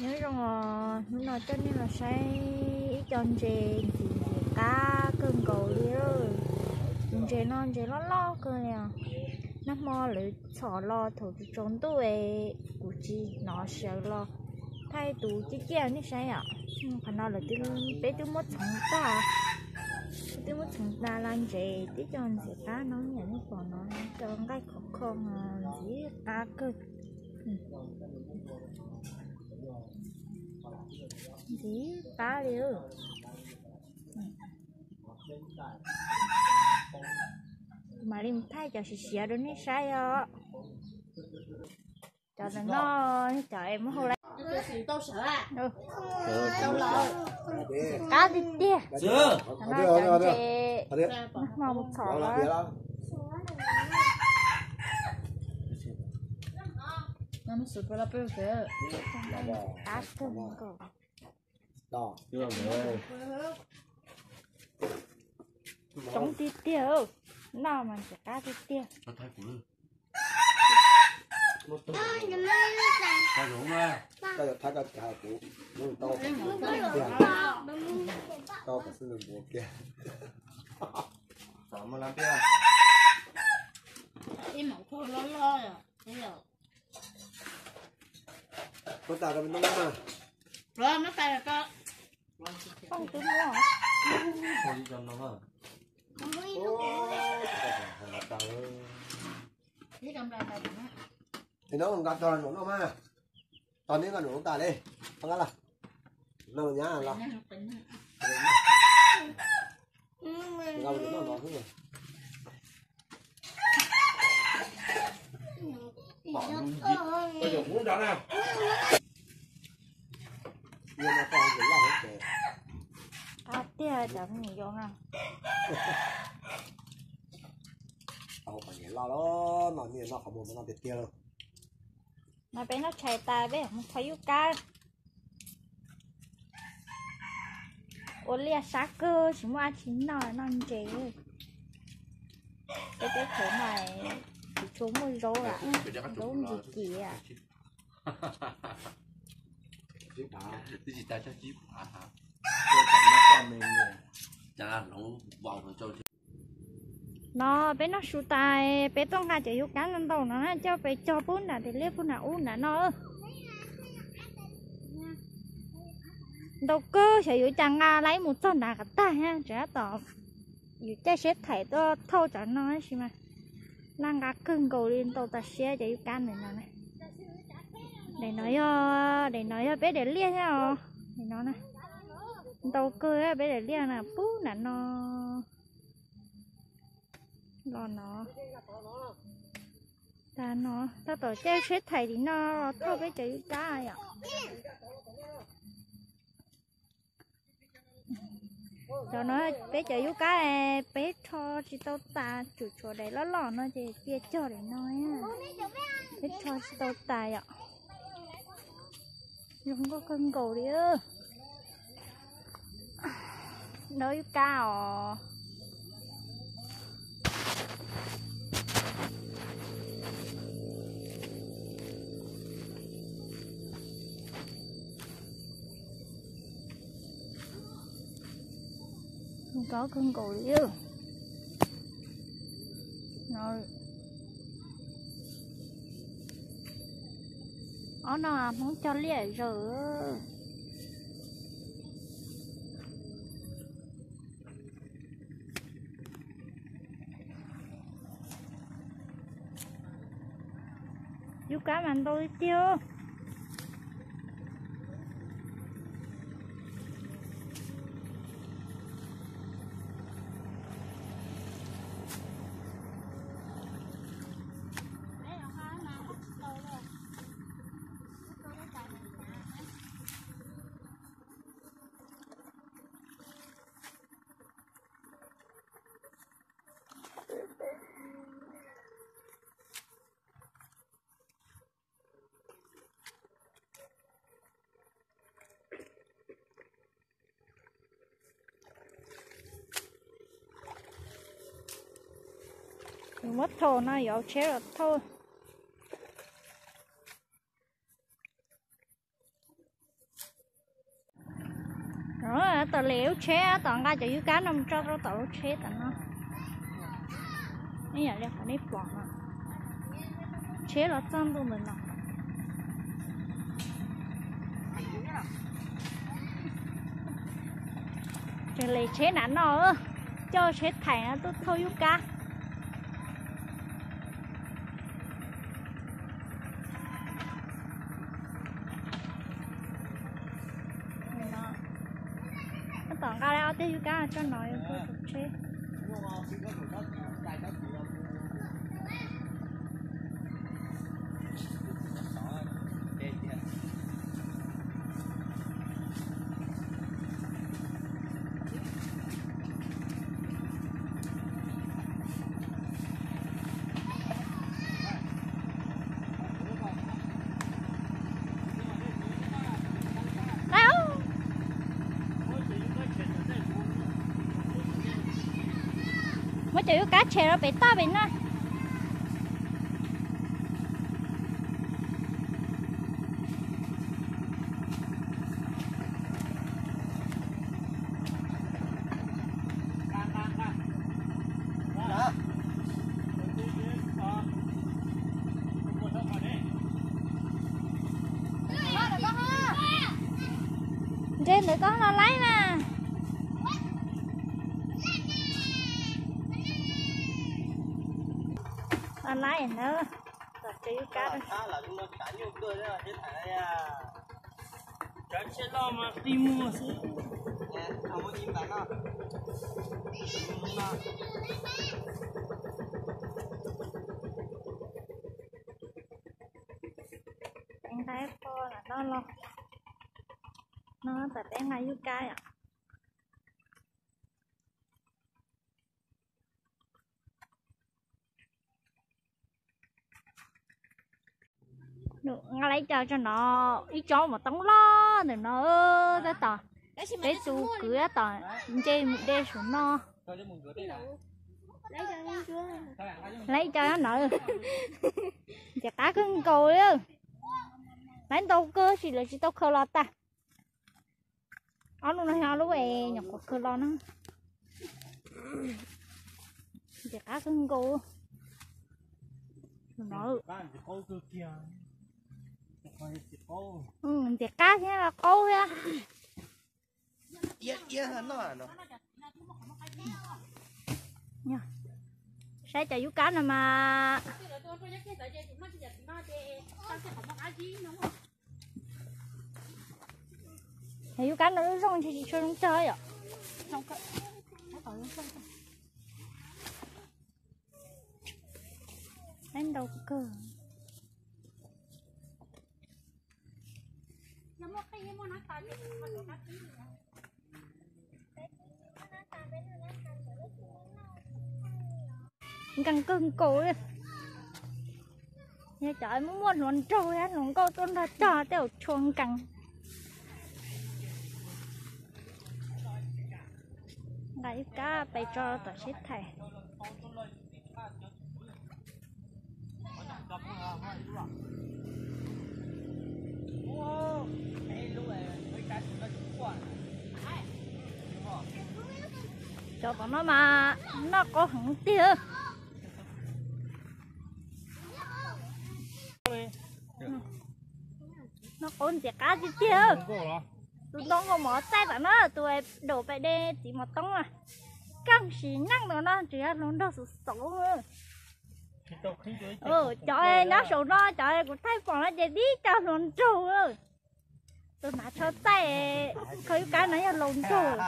Nyob zoo os, hnub no coj nej los saib ib co ntses ntxim ntxim qab kawg nkaus li. Tus ntses no ntses loj loj kawg li os. Nag hmo lawv txhom los thaum tsaus ntuj es kuv tsis hnov sawv los thaij tus ciaj ciaj nej saib os. Qhov no lawv, peb twb muab txhoov tag, twb muab txhoov tas los ntses tib co ntxim qab no, nej pom no, co nqaij khov kho ntxim qab kawg. Ntxim qab li. Mam li mus thaij cov siav siav rau nej saib os. Cov ntawm no, cov es muab hau lawm. Qab tiag tiag. Cov no cov ntses nag hmo mus txhom los. Qab kawg nkaus. Coob tiag tiag, noj mas ntxim qab tiag tiag. Tos neb nqa tog los noj mas, tos neb nqa nram lub tas li, nqa los, noj nyab los. Qab tiag cov me nyuam yaus no. Tau kom niam loj los no, niam noj qhov muag no tiag tiag lauj. No peb noj tshais tas peb mus kho yub kab. Ua liaj sab kawg tsis muaj dab tsi noj, noj ntses. Peb teb chaws no tsis tshua muaj zaub lawm, zaub ntsis kim. No peb noj su tas, peb tuaj nqa cov yub kab ntau ntau no na coj pes cog pub nram tias liaj pub nram ub nram no. Ntau kawg xyov yuav cas nqa lawv mus txog nrad kom tag, tseem tab tom yus caij seb thaim tuaj thauj cov no tab sis mas laj nqa kawg nkaus li, ntau tas siab cov yub kab ntawm no na. Daim no yog, daim no yog peb daim liaj thiab os, daim no na. Ntau kawg peb daim liaj na pub nram no. Los no, tas no tab tom caij seb thaim tim no los thauj peb cov yub kab yom. Cov no peb cov yub kab peb rho tsis tau tas, tsuas tshuav daim loj loj no ces cia cog daim no. Peb rho tsis tau tas yom. Zoo nkauj kawg nkaus li. Nrau yub kab os. Zoo nkauj kawg nkaus li. Ob no Hmoob cog liaj zaws. Yub kab mas ntau tiag. Muab thauj no yuav tsheb los thauj. Tom lem lub tsheb, tom nqa cov yub kab no mus tso rau tom lub tsheb tom no. Ib yam li qhov nej pom no, tsheb los txog ntua ntawm no. Tseem lem tsheb nram no, coj tsheb thaim no tuaj thauj yub kab. Tom nqa ob teg yub kab tso no, tsheb. Muab cov yub kab tshem rau pem toj pem no. Ntsia ntawd koj los laib na. Los laib ntawd, tom tsev yub kab. Peb nqa ib qho no los, no tam peb nqa yub kab yom. Nqa lawv cov tso no, ib tsob mos toob loj ntawm no, tab tom peb tus kwv tab tom nce mus de saum no. Lawv cov no ntxim qab kawg nkaus li, lawv ntau kawg tab sis lawv tsis tau khaws los tag. Ob lub no yog ob lub es nyuam qhuav khaws los na. Ntxim qab kawg nkaus no. Ntxim qab thiab qaub thiab. Saib cov yub kab no mas. Cov yub kab no lub zoo tsis tshua zoo cog yom. Ntau kawg. Nkees kawg nkaus li. Yog cov muaj muaj hluas nraug thiab hluas nkauj tuaj nrog cog tej zaum tshua nkees. Nqa ib kab pais tso tom tsheb thaim. Cov tom no mas noj qaub heev tiag. Noj qaub ntxim qab tiag tiag. Tus ntoo nkaus mov txaij tom no, tus daum pais de txiv mos toob na. Keej sim neej tus no tseem yog hluas nraug xauv xauv. Cov nyob saum no cov kuv thaij pom no ces tib co hluas nraug. Tus hnav tsho txaij khaws yub kab no yog laus nraug.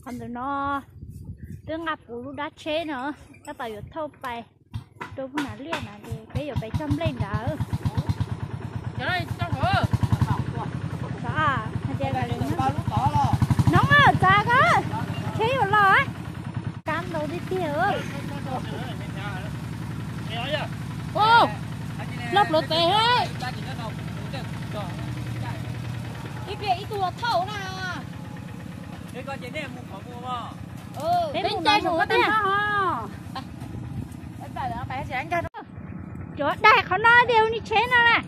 Qhov ntawm no twb nqa puv lub dab tsheb no, tab tom yuav thauj pais rau Phu Nam Liaj na, peb yuav pais cog nplej nrad. Hnov txav ko, tsheb yuav los, kab ntau tiag tiag. Loj pluav tes. Ib pliag ib tug los thauj na. Peb mus no mus tiag. Tsuav daig qhov no tiag, niag tsheb no na.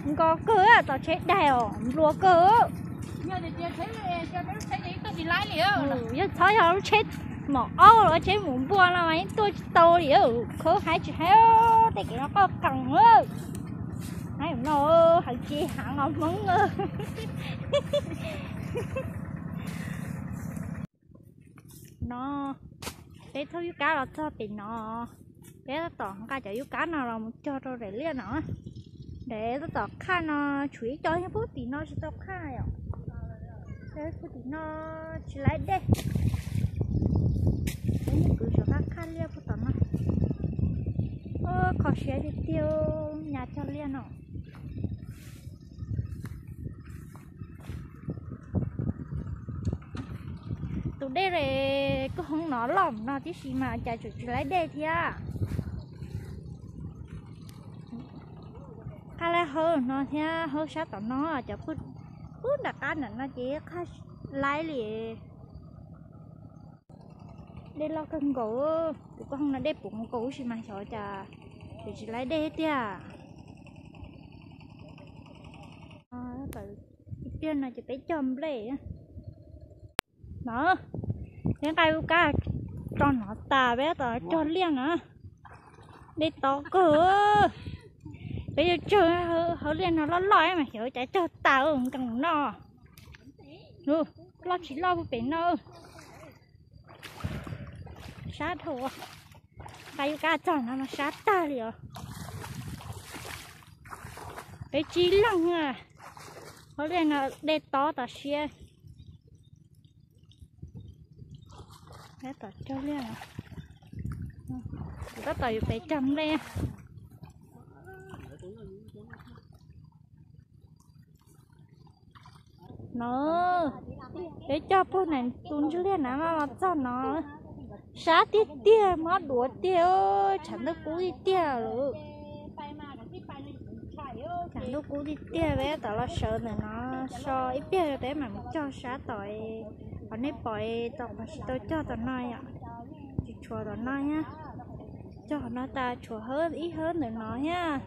Nkos kawg, tom tsheb daig os, nplua kawg. Yog txhob yog lub tsheb mom aub los tsheb mus npua no mas yeej tuaj tsis tau li. Khawb haib tsis haib, tej kev no qoj qees. Haib no, heev ces heev os Hmoob. No, peb thauj yub kab los txog pem no, peb tab tom nqa cov yub kab no los mus cog rau daim liaj no. Daim tab tom qhaj no tshuav ib co nyob pub tim no tsis tau qhaj os. Pub tim no tsis laib dej. Peb mus kwv sov qab qhaj liaj pub tom no. Kho siab tiag tiag, nyab cog liaj no. Tus dej kuj hoob no loj no tib si mas cas tseem tsis laib dej thiab. Qhaj laib hawb no thiab, hawb sab tom no, cov pub nram qab nram no ces qhaj laib li. Dej loj kawg nkaus, tus koj hoob no dej puv nkaus ub si mas xyov cas tseem tsis laib dej tiag. Ib pliag no ces peb cog nplej no, peb nqa lub kab tso no tas peb tab tom cog liaj no. Dej tob kawg, peb yuav tsawg hauv liaj no loj loj mas xyov cas cog tas nkees no. Loj tsis loj pem no. Sab dhau, nqa lub kab txog no mas sab tag li os. Peb tsib leeg, hauv liaj no dej tob tas siab. Tab tom cog nplej. No, peb cog puag nram tus ntsis liaj na los txog no. Sab tiag tiag, mob duav tiag, tshav ntuj kub tiag tiag lawm. Tshav ntuj kub tiag tiag, peb tab tom los sawv ntawm no so ib pliag peb mam mus cog sab tom, qhov nej pom tau qhov tsis tau cog tom no yom. Tsis tshuav tom no thiab. Cog qhov no tas tshuav ib hawb ntawm no thiab.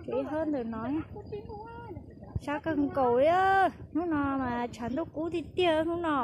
Tshuav ib hawb ntawm no. Sab kawg nkaus li, hnub no mas tshav ntuj kub tiag tiag hnub no.